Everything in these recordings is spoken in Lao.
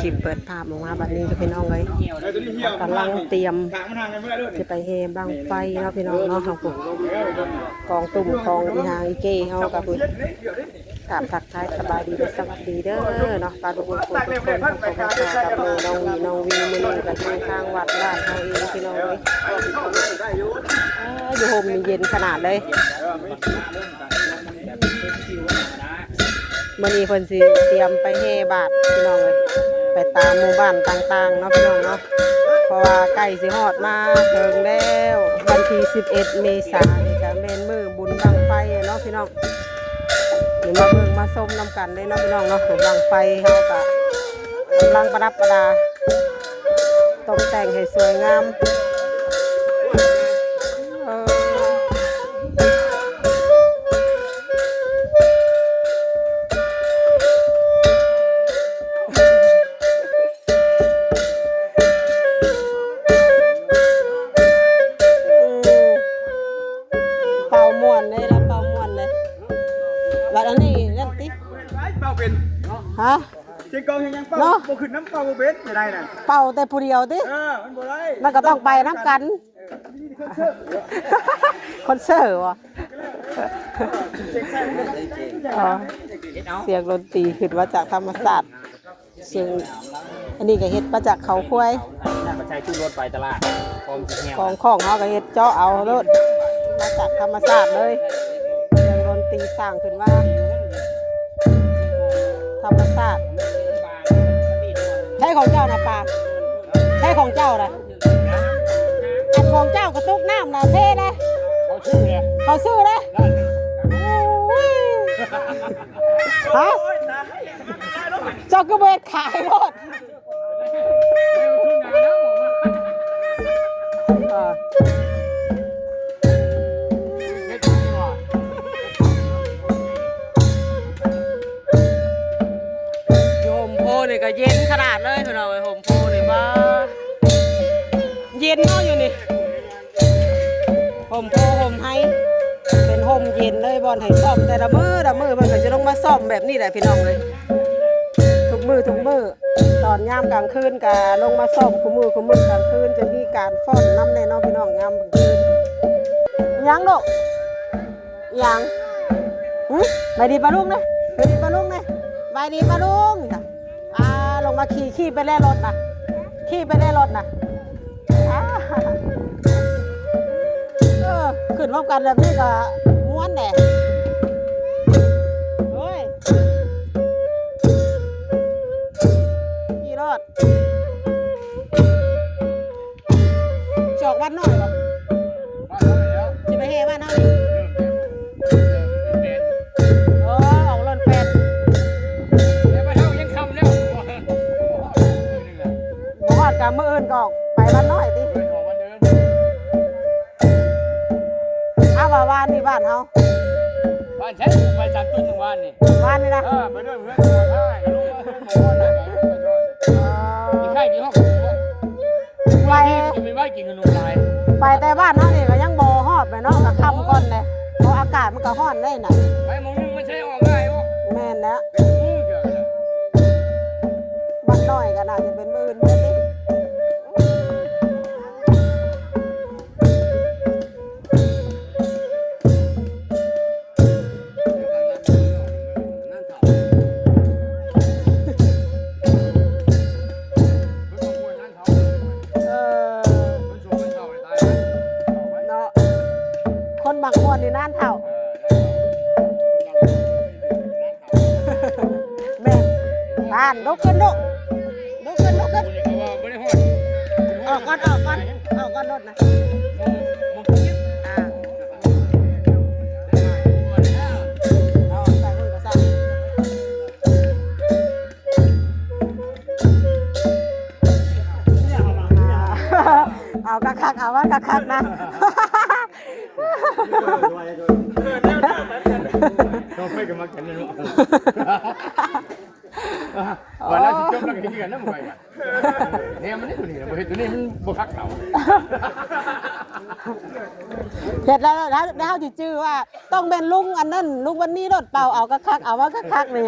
ຄລິບເປີດພາບອອກມາບັດນີ້ເດີພີ່ນ້ອງເອີຍ ກຳລັງຕຽມຊິໄປແຫ່ບັ້ງໄຟເນາະພີ່ນ້ອງເນາະ. ເຮົາກໍກອງຕຸ້ມຂອງອີ່ຫຍັງອີເກເຮົາກໍ ກາບທັກທາຍສະບາຍດີ ແລະ ສະຫວັດດີເດີເນາະ ປ້າລຸງ ທຸກຄົນ ເຮົາກໍມາກັບນ້ອງວີ ນ້ອງວີ ມື້ນີ້ກໍຢູ່ທາງວັດບ້ານເຮົາເອງພີ່ນ້ອງເອີຍ. ເອີ ຢູ່ຮົ່ມນີ້ເຢັນຂະໜາດເລີຍ. ມື້ນີ້ເພິ່ນຊິຕຽມໄປແຫ່ບາດພີ່ນ້ອງເອີຍ ໄປຕາມໝູ່ບ້ານຕ່າງໆເນາະພີ່ນ້ອງເນາະ ເພາະວ່າໃກ້ຊິຮອດມາເຖິງແລ້ວ ວັນທີສິບເອັດເມສານີ້ກໍແມ່ນມື້ບຸນບັ້ງໄຟເນາະພີ່ນ້ອງ. ນີ້ມາເບິ່ງມາຊົມນຳກັນເລີຍເນາະພີ່ນ້ອງເນາະ ບຸນບັ້ງໄຟເຮົາກໍກຳລັງປະດັບປະດາ ຕົກແຕ່ງໃຫ້ສວຍງາມ. ເອີ ເປົ່າມ່ວນເດ້ ລາວເປົ່າມ່ວນເດ້. ບັດອັນນີ້ນັ້ນຕິ ເປົ່າເປັນ ຮະ ເຈັງກອງເຮັດຫຍັງເປົ່າ ເນາະ ບໍ່ຂຶ້ນນຳ ເປົ່າບໍ່ເປັນ ຈະໄດ້ນະ ເປົ່າແຕ່ຜູ້ດຽວຕິ. ເອີ ມັນບໍ່ໄດ້ ມັນກໍຕ້ອງໄປນຳກັນ. ເອີ ມີຄອນເສີດ ຄອນເສີດບໍ່? ອໍ ສຽງດົນຕີຂຶ້ນມາຈາກທຳມະຊາດ. ເຊິ່ງອັນນີ້ກໍເຮັດມາຈາກເຂົາຄວາຍ ນັ້ນກໍໃຊ້ຄືລົດໄປຕະຫຼາດ ຂອງຂອງເຮົາກໍເຮັດເຈາະເອົາໂລດ ມາຈາກທຳມະຊາດເລີຍ. ເຄື່ອງດົນຕີສ້າງຂຶ້ນມາທຳມະຊາດ. ໃຊ້ຂອງເຈົ້ານະປາ ໃຊ້ຂອງເຈົ້ານະ ອັນຂອງເຈົ້າກະຕຸກນ້ຳນະເທເດ້ ເຂົາຊື້ເດ້ ເຂົາຊື້ເດ້. ໂອ້ຍ ຮະ ເຈົ້າຄືບໍ່ເຮັດຂາຍໂລດ? ຢູ່ຮົ່ມໂພນີ້ກໍເຢັນຂະໜາດເລີຍພີ່ນ້ອງເອີຍ ຮົ່ມໂພນີ້ ວ້າ ເຢັນເນາະຢູ່ນີ້. ຮົ່ມໂພຮົ່ມໄຮ ເປັນຮົ່ມເຢັນເລີຍ ບ່ອນໃຫ້ຊ້ອມແຕ່ລະມື້ລະມື້ ເພິ່ນກໍຈະລົງມາຊ້ອມແບບນີ້ແຫຼະພີ່ນ້ອງເອີຍ ທຸກມື້ທຸກມື້. ຕອນຍາມກາງຄືນກໍລົງມາຊ້ອມຄູ່ມື້ຄູ່ມື້ ກາງຄືນຈະມີການຟ້ອນນຳແນ່ເນາະພີ່ນ້ອງ ຍາມກາງຄືນ. ຫຍັງລູກ? ຫຍັງ? ຫຶ? ບາຍດີປ້າລຸງເນາະ ບາຍດີປ້າລຸງເນາະ ບາຍດີປ້າລຸງ. ອ່າ ລົງມາຂີ່ ຂີ່ໄປແລ່ລົດນະ ຂີ່ໄປແລ່ລົດນະ. ອ່າ ເອີ ຂຶ້ນພ້ອມກັນແບບນີ້ກໍມ່ວນແດ່. ໂອ້ຍ ຂີ່ລົດ. ຊິອອກວັດນ້ອຍບໍ່? ບ້ານເຮົາແລ້ວ ຊິໄປແຫ່ບ້ານເຮົານີ້. ເອີ ອອກເດືອນແປດ ແຕ່ບ້ານເຮົາຍັງຄ່ຳແລ້ວ ບໍ່ຮອດກະມື້ອື່ນກໍອອກໄປວັດນ້ອຍຕິ. ເອີ ອອກວັດອື່ນ. ອ້າວ ວ່າວານນີ້ບ້ານເຮົາ ບ້ານໃສ? ໄປຕາມຕົ້ນວານນີ້ ວານນີ້ນະ. ເອີ ໄປເດີນເຮືອນ ກິນໄຂ່ກິນຮອກ ໄປ ໄປແຕ່ບ້ານເຮົານີ້ກໍຍັງບໍ່ຮອດແຫຼະເນາະ ກໍຄ່ຳກ່ອນແຫຼະ ເພາະອາກາດມັນກໍຮ້ອນແດ່ນະ. ໄປໝ່ອງໜຶ່ງມັນໃຊ້ອອກງ່າຍບໍ່? ແມ່ນແລ້ວ ບ້ານນ້ອຍກໍໜ້າຈະເປັນມື້ອື່ນເພິ່ນຕິ. ເອີ ເນາະ ຄົນມັກມ່ວນນີ້ນານເຖົ້າ ແມ່ນ ບ້ານ ລຸກຂຶ້ນລູກ ລຸກຂຶ້ນ ລຸກຂຶ້ນ ອອກກ່ອນ ອອກກ່ອນ ອອກກ່ອນລົດນະ. ອ່າ ເອົາໃສ່ຫຸ່ນກໍໃສ່ ເອົາຄັກໆ ເອົາວ່າຄັກໆນະ. ເຮົາໄປກັນມາກັນເນາະ ວ່າລາວຊິຈົບ ລາວກໍເຮັດຄືກັນນຳຂ້ອຍວ່າ ແນວມັນນີ້ ຕົວນີ້ນະ ບໍ່ເຮັດຕົວນີ້ມັນບໍ່ຄັກເຮົາ ເຮັດແລ້ວ ແລ້ວເຮົາຊິຈື່ວ່າ ຕ້ອງແມ່ນລຸງອັນນັ້ນ ລຸງວັນນີ້ໂລດ ເປົ່າເອົາຄັກໆ ເອົາວ່າຄັກໆນີ້.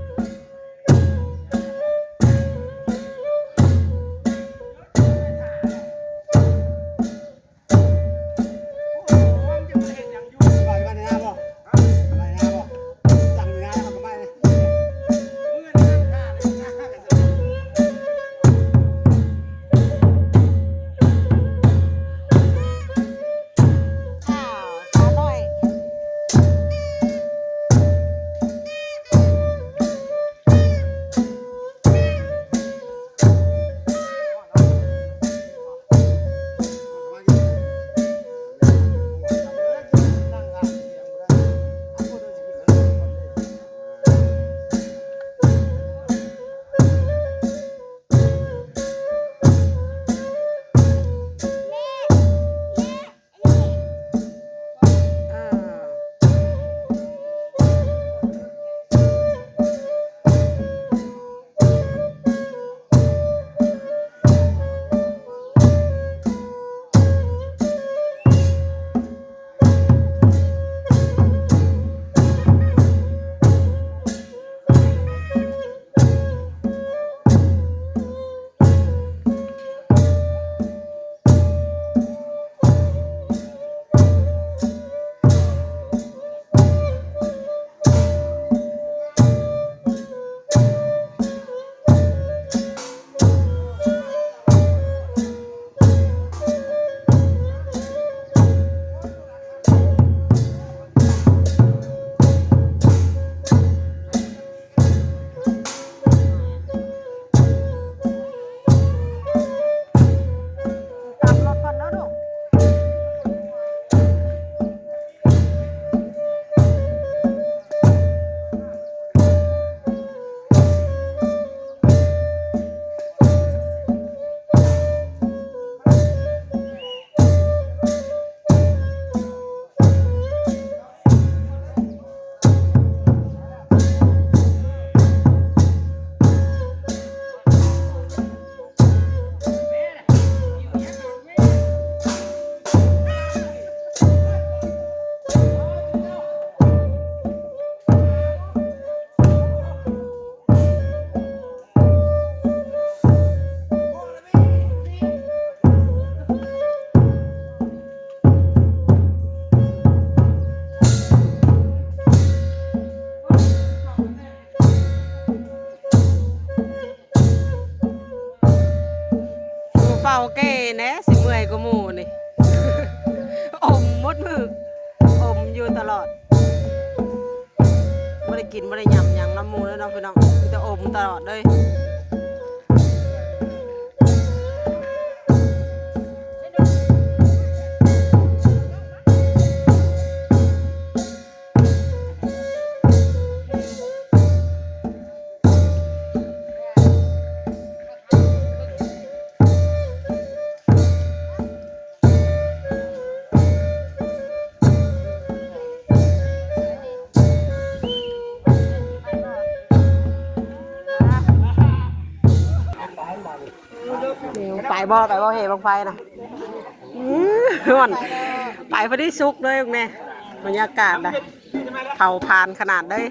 ເປົ່າແກ່ແດ່ ຊິເມື່ອຍກວ່າໝູ່ນີ້ ອົມໝົດມື້ ອົມຢູ່ຕະຫຼອດ ບໍ່ໄດ້ກິນບໍ່ໄດ້ຫຍັບຫຍັງນຳໝູ່ເລີຍເນາະພີ່ນ້ອງ ມີແຕ່ອົມຕະຫຼອດເລີຍ. ໄປບໍ່ ໄປບໍ່ ເຫບັ້ງໄຟນະ? ອື ຮ້ອນ ໄປພໍດີສຸກເລີຍແມ່ ບັນຍາກາດນະ ເຜົາຜານຂະໜາດເລີຍ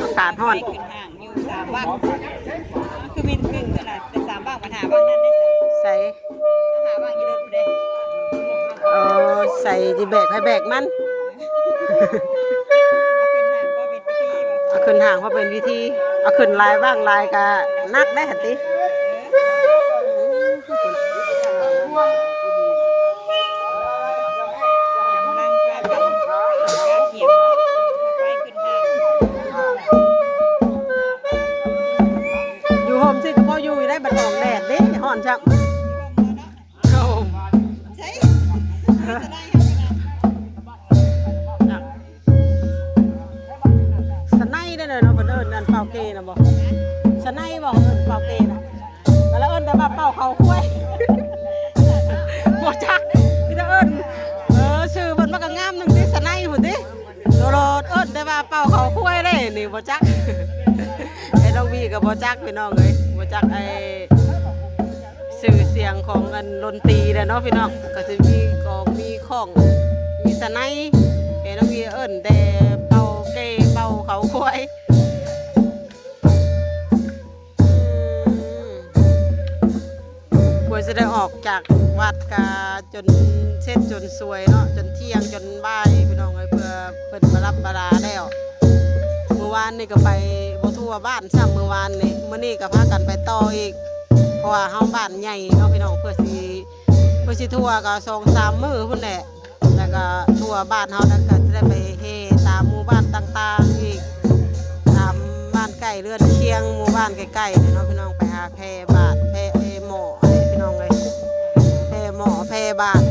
ອາກາດຮ້ອນ. ຂຶ້ນຫ້າງຢູ່ສາມບັ້ງ ຄືແມ່ນຄຶ່ງຂະໜາດ ເປັນສາມບັ້ງ ບັນຫາບັ້ງນັ້ນເດ້ ໃສ ຫາບັ້ງຢູ່ລົດເດ້ ເອີ ໃສ່ຊິແບກໃຜແບກມັນ. ເອົາຂຶ້ນຫ້າງພໍເປັນພິທີບໍ່? ເອົາຂຶ້ນຫ້າງພໍເປັນພິທີ ເອົາຂຶ້ນຫຼາຍບັ້ງຫຼາຍກະໜັກໄດ໋ຫັ້ນຕິ. ກຳລັງພາກັນກຽມເນາະ ໄປຂຶ້ນຫ້າງ ຢູ່ຮົ່ມຊິກະພໍຢູ່ຢູ່ໄດ໋ ບັດອອກແດດເດ້ ຮ້ອນຊ້ຳ. ໂອ້ ໃຊ່ ສະໄນເດ້ເນາະ ເພິ່ນເອີ້ນອັນເປົ່າເກນະບໍ່? ສະໄນບໍ່ ເອີ້ນເປົ່າເກນະ? ກະລະເອີ້ນແຕ່ວ່າເປົ່າເຂົາຄວາຍ ບໍ່ຈັກ ມີແຕ່ເອີ້ນ ເອີ ຊື່ເພິ່ນມັນກະງາມໜຶ່ງຕິ ສະໄນພຸ້ນຕິ ໂລດ ເອີ້ນແຕ່ວ່າເປົ່າເຂົາຄວາຍເດ້ ນີ້ບໍ່ຈັກ ໄອ້ນ້ອງວີກະບໍ່ຈັກ ພີ່ນ້ອງເອີຍ ບໍ່ຈັກໄອ້ ຊື່ສຽງຂອງອັນດົນຕີແຫຼະເນາະພີ່ນ້ອງ ກະຊິມີກອງມີຂ້ອງ ມີສະໄນ ແມ່ນ້ອງວີເອີ້ນແຕ່ເປົ່າແກ່ເປົ່າເຂົາຄວາຍ ອືມ ກວ່າຊິໄດ້ອອກຈາກວັດກະຈົນເສັດຈົນສວຍເນາະ ຈົນທ່ຽງຈົນບ່າຍພີ່ນ້ອງເອີຍ ເພື່ອເພິ່ນມາຮັບມາລາແລ້ວ ມື້ວານນີ້ກະໄປບໍ່ທົ່ວບ້ານຊ້ຳ ມື້ວານນີ້ ມື້ນີ້ກະພາກັນໄປຕໍ່ອີກ ເພາະວ່າເຮົາບ້ານໃຫຍ່ເນາະພີ່ນ້ອງ ເພື່ອຊິ ເພື່ອຊິທົ່ວກະສອງສາມມື້ພຸ້ນແຫຼະ ແລ້ວກະທົ່ວບ້ານເຮົາ ແລ້ວກະຊິໄດ້ໄປແຫ່ຕາມໝູ່ບ້ານຕ່າງໆອີກ ຕາມບ້ານໃກ້ເຮືອນຄຽງ ໝູ່ບ້ານໃກ້ໆເນາະພີ່ນ້ອງ ໄປຫາແຜ່ບາດ ແຜ່ໝໍ້ພີ່ນ້ອງເອີຍ ແຜ່ໝໍ້ແຜ່ບາດ.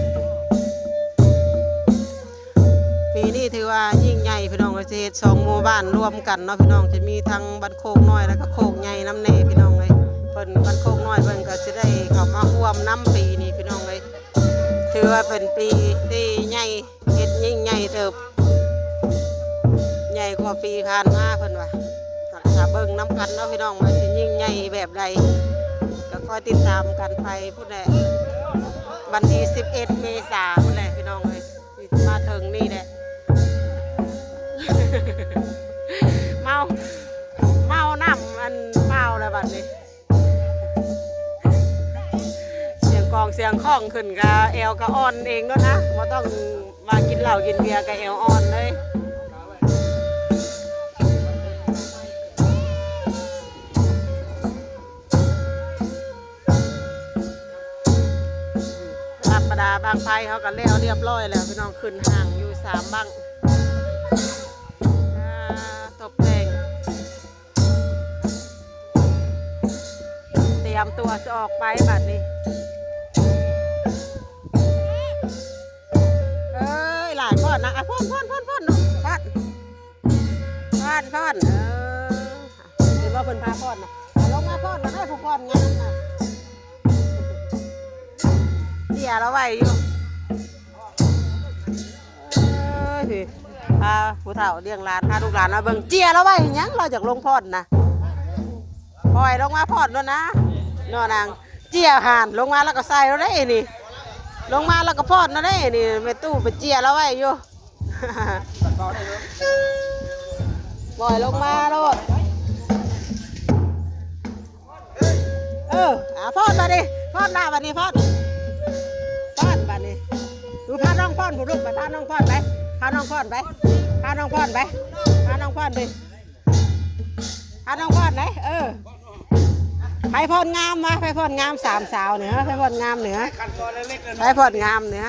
ປີນີ້ຖືວ່າຍິ່ງໃຫຍ່ພີ່ນ້ອງເອີຍ ຊິເຮັດສອງໝູ່ບ້ານລວມກັນເນາະພີ່ນ້ອງ ຈະມີທັງບ້ານໂຄກນ້ອຍ ແລ້ວກະໂຄກໃຫຍ່ນຳແດ່ພີ່ນ້ອງເອີຍ ເພິ່ນບ້ານໂຄກນ້ອຍເພິ່ນກະຊິໄດ້ເຂົ້າມາຮ່ວມນຳປີນີ້ພີ່ນ້ອງເອີຍ ຖືວ່າເປັນປີທີ່ໃຫຍ່ ເຮັດຍິ່ງໃຫຍ່ເຕີບ ໃຫຍ່ກວ່າປີຜ່ານມາເພິ່ນວ່າ ກະຖ້າເບິ່ງນຳກັນເນາະພີ່ນ້ອງ ວ່າຊິຍິ່ງໃຫຍ່ແບບໃດ ກະຄອຍຕິດຕາມກັນໄປພຸ້ນແຫຼະ ວັນທີສິບເອັດເມສາພຸ້ນແຫຼະພີ່ນ້ອງເອີຍ ມາເຖິງນີ້ແຫຼະ ເມົາ ເມົານ້ຳອັນເປົ່າແລ້ວບັດນີ້ ສຽງກອງສຽງຂ້ອງຂຶ້ນກະແອວກະອ່ອນເອງໂລດນະ ບໍ່ຕ້ອງວ່າກິນເຫຼົ້າກິນເບຍກະແອວອ່ອນເລີຍ. ຮັບບັນດາບັ້ງໄຟເຮົາກະແລ້ວລຽບລ້ອຍແລ້ວພີ່ນ້ອງ ຂຶ້ນຫ້າງຢູ່ສາມບັ້ງ ອ່າ ຕົບແຕ່ງ ຕຽມຕົວຊິອອກໄປບັດນີ້ ເອີຍ ຫຼາຍຟ້ອນນະ ອ່ະ ຟ້ອນ ຟ້ອນ ຟ້ອນ ຟ້ອນ ຟ້ອນ ເອີ ເຫັນບໍ່ເພິ່ນພາຟ້ອນນະ ອ່ະ ລົງມາຟ້ອນນະ ໃຫ້ຜູ້ຟ້ອນງາມນະ ເຈຍລາວໄວ້ຢູ່ ເອີຍ ພາຜູ້ເຖົ້າລ້ຽງຫຼານ ພາລູກຫຼານມາເບິ່ງ ເຈຍລາວໄວ້ຫຍັງ ລາວຢາກລົງຟ້ອນນະ ປ່ອຍລົງມາຟ້ອນໂລດນະ ເນາະນາງ ເຈຍຫັ້ນ ລົງມາລາວກະໃສ່ໂລດເດ້ນີ້ ລົງມາລາວກະຟ້ອນໂລດເດ້ນີ້ ແມ່ຕູ້ໄປເຈຍລາວໄວ້ຢູ່. ປ່ອຍລົງມາໂລດ ເອີ ອ່າ ຟ້ອນບາດນີ້ ຟ້ອນລະບາດນີ້ ຟ້ອນ ຟ້ອນບາດນີ້ ດູພານ້ອງຟ້ອນພຸ້ນລູກ ໄປພານ້ອງຟ້ອນໄປ ພານ້ອງຟ້ອນໄປ ພານ້ອງຟ້ອນໄປ ພານ້ອງຟ້ອນໄປ ພານ້ອງຟ້ອນໄປ ເອີ. ໃຜພອນງາມວະ? ໃຜພອນງາມ? ສາມສາວນີ້ ໃຜພອນງາມນີ້? ໃຜພອນງາມນີ້?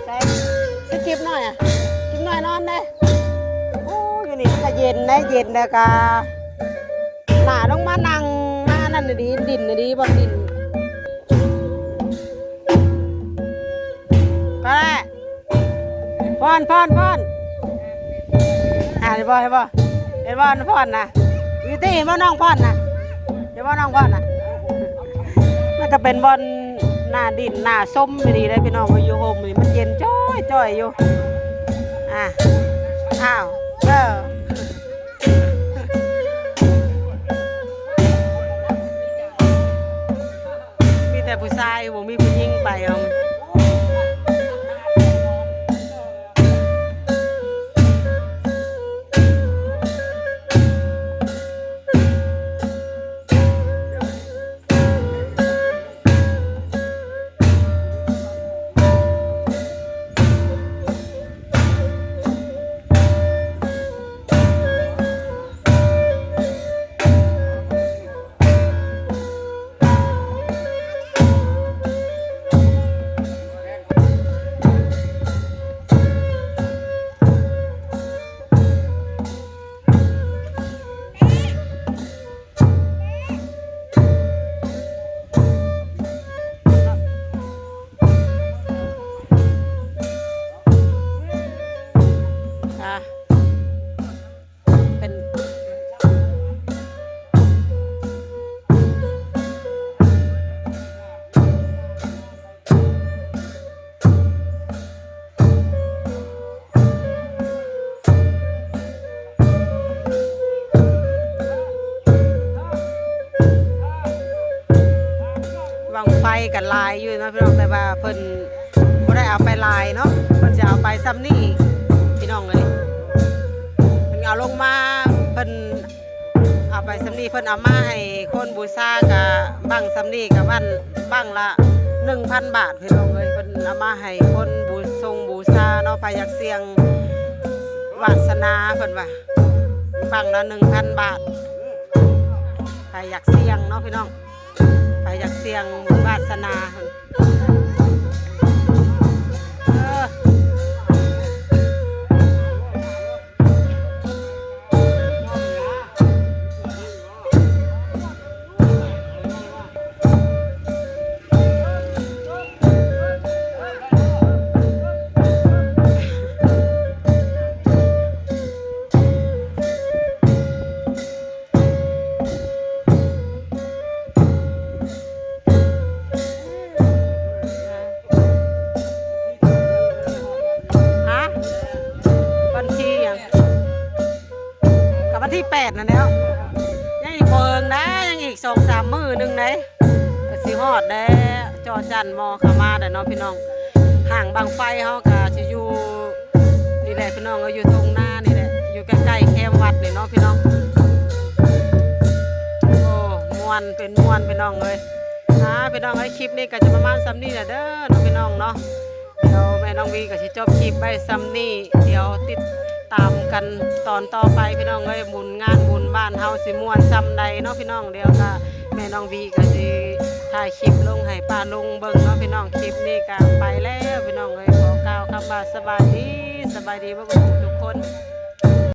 ໃສ ຊິກິບໜ້ອຍອະ ກິບໜ້ອຍນອນເດ້. ໂອ້ ຢູ່ນີ້ມັນກະເຢັນເດ້ ເຢັນແລ້ວກະ ໜ້າລົງມານັ່ງ ໜ້ານັ້ນດີ ດິນດີ ບ່ອນດິນ ກໍໄດ້. ພອນ ພອນ ພອນ ອ່າ ເຫັນບໍ່ ເຫັນບໍ່ ເຫັນບໍ່ ພອນນະ ຢູ່ຕິ ເຫັນບໍ່ ນ້ອງພອນນະ ເຫັນບໍ່ ນ້ອງພອນນະ. ມັນກະເປັນບ່ອນໜ້າດິນ ໜ້າຊົມອີ່ຫຼີເດ້ພີ່ນ້ອງເອີຍ. ຢູ່ຮົ່ມນີ້ມັນເຢັນຈ້ອຍໆຢູ່. ອ່າ ອ້າວ ເອີ ມີແຕ່ຜູ້ຊາຍ ບໍ່ມີຜູ້ຍິງໄປເອົາ. ອ່ະ ເປັນ ບັ້ງໄຟກະຫຼາຍຢູ່ເນາະພີ່ນ້ອງ ແຕ່ວ່າເພິ່ນບໍ່ໄດ້ເອົາໄປຫຼາຍເນາະ ເພິ່ນຈະເອົາໄປຊ່ຳນີ້ພີ່ນ້ອງເອີຍ. ເພິ່ນເອົາລົງມາ ເພິ່ນ ເອົາໄປຊ່ຳນີ້ ເພິ່ນເອົາມາໃຫ້ຄົນບູຊາກະບັ້ງຊ່ຳນີ້ກະບັ້ງ ບັ້ງລະໜຶ່ງພັນບາດພີ່ນ້ອງເອີຍ. ເພິ່ນເອົາມາໃຫ້ຄົນບູ ຊົງບູຊາເນາະ ໃຜຢາກສ່ຽງວາດສະໜາເພິ່ນວ່າ ບັ້ງລະໜຶ່ງພັນບາດ ໃຜຢາກສ່ຽງເນາະພີ່ນ້ອງ ໃຜຢາກສ່ຽງວາດສະໜາ ເອີ. ຮະ ວັນທີຫຍັງ? ກະວັນທີແປດນັ້ນແຫຼ້ວ ຍັງອີກບໍ່ເຫິງໃດ໋ ຍັງອີກສອງສາມມື້ໜຶ່ງໃດ໋ ກະຊິຮອດແລ້ວ. ເຈາະຈັນໝໍ້ເຂົ້າມາແລ້ວເນາະພີ່ນ້ອງ. ຫ້າງບັ້ງໄຟເຮົາກະຊິຢູ່ນີ້ແຫຼະພີ່ນ້ອງເອີຍ ຢູ່ທົ່ງນານີ້ແຫຼະ ຢູ່ໃກ້ໆແຄມວັດນີ້ເນາະພີ່ນ້ອງ. ໂອ້ ມ່ວນເປັນມ່ວນພີ່ນ້ອງເອີຍ. ອ່າ ພີ່ນ້ອງເອີຍ ຄລິບນີ້ກະຈະປະມານຊ່ຳນີ້ແຫຼະເດີເນາະພີ່ນ້ອງເນາະ. ດຽວແມ່ນ້ອງວີກະຊິຈົບຄລິບໄວ້ຊ່ຳນີ້ ດຽວຕິດຕາມກັນຕອນຕໍ່ໄປພີ່ນ້ອງເອີຍ. ບຸນງານບຸນບ້ານເຮົາຊິມ່ວນຊ່ຳໃດເນາະພີ່ນ້ອງ. ດຽວກະແມ່ນ້ອງວີກະຊິຖ່າຍຄລິບລົງໃຫ້ປ້າລຸງເບິ່ງເນາະພີ່ນ້ອງ. ຄລິບນີ້ກະໄປແລ້ວພີ່ນ້ອງເອີຍ ຂໍກ່າວຄຳວ່າສະບາຍດີ ສະບາຍດີເບິດທຸກຄົນ.